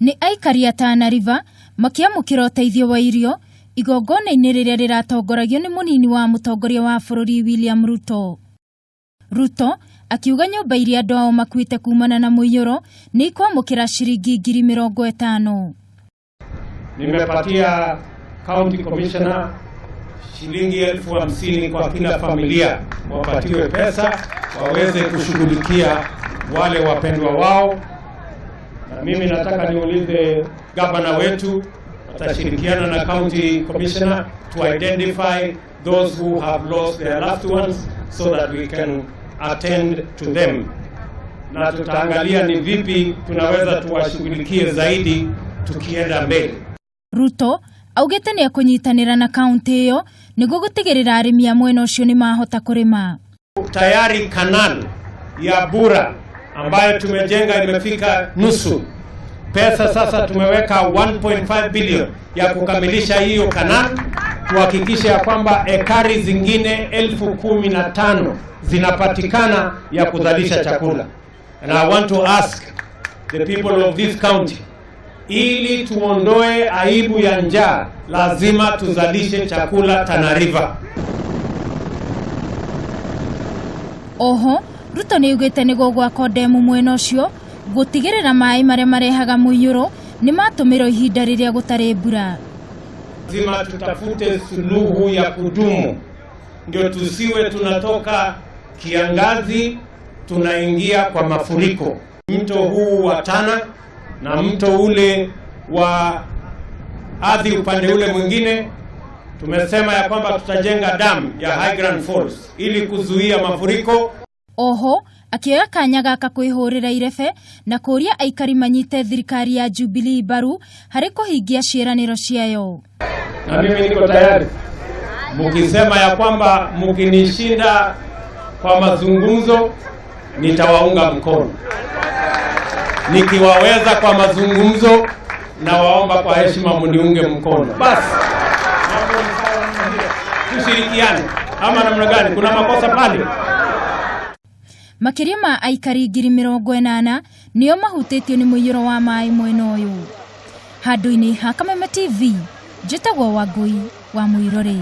Nĩ aikari a Tana River makĩamũkĩra ũteithio wa irio igongona-inĩ rĩrĩa rĩratongoragio nĩ mũnini wa mũtongoria wa bũrũri William Ruto. Ruto akiuga nyũmba iria andũ ao makuĩte kumana na mũiyũro nĩ ikwamũkĩra ciringi 50,000. Nimepatia county commissioner shilingi 50,000 kwa kila familia, wapatiwe pesa waweze kushughulikia wale wapendwa wao. Na mimi nataka niulize gavana wetu, watashirikiana na county commissioner to identify those who have lost their loved ones so that we can attend to them, na tutaangalia ni vipi tunaweza tuwashughulikie zaidi tukienda mbele. Ruto augĩte nĩ ekũnyitanĩra na kaunti ĩyo nĩguo gũtigĩrĩra arĩmi a mwena ũcio nĩ mahota kũrĩma. Tayari canal ya Bura ambayo tumejenga imefika nusu. Pesa sasa tumeweka 1.5 billion ya kukamilisha hiyo canal, tuhakikishe ya kwamba ekari zingine 15,000 zinapatikana ya kuzalisha chakula. And I want to ask the people of this county, ili tuondoe aibu ya njaa, lazima tuzalishe chakula Tana River. Oho Ruto nĩ augĩte nĩ gũgwakwo ndemu mwena ũcio gũtigĩrĩra maĩ marĩa marehaga mũiyũro nĩ matũmĩrwo ihinda rĩrĩa gũtarĩ mbura. Lazima tutafute suluhu ya kudumu, ndio tusiwe tunatoka kiangazi tunaingia kwa mafuriko. Mto huu wa Tana na mto ule wa Athi upande ule mwingine, tumesema ya kwamba tutajenga dam ya High Grand Falls ili kuzuia mafuriko. Oho akĩoya kanya gaka kwĩhũrĩra irebe na kũũria aikari manyite thirikari ya Jubilee mbaru harĩ kũhingia ciĩranĩro ciayo. Na mimi niko tayari, mkisema ya kwamba mkinishinda kwa mazungumzo nitawaunga mkono, nikiwaweza kwa mazungumzo na waomba kwa heshima mniunge mkono. Basi tushirikiane, ama namna gani? Kuna makosa pale? Makĩria ma aikari 80,000 nĩo mahutĩtio nĩ mũiyũro wa maĩ mwena ũyũ. Handũ-inĩ ha Kameme TV, njĩtagwo Wangũi wa Mũirũrĩ.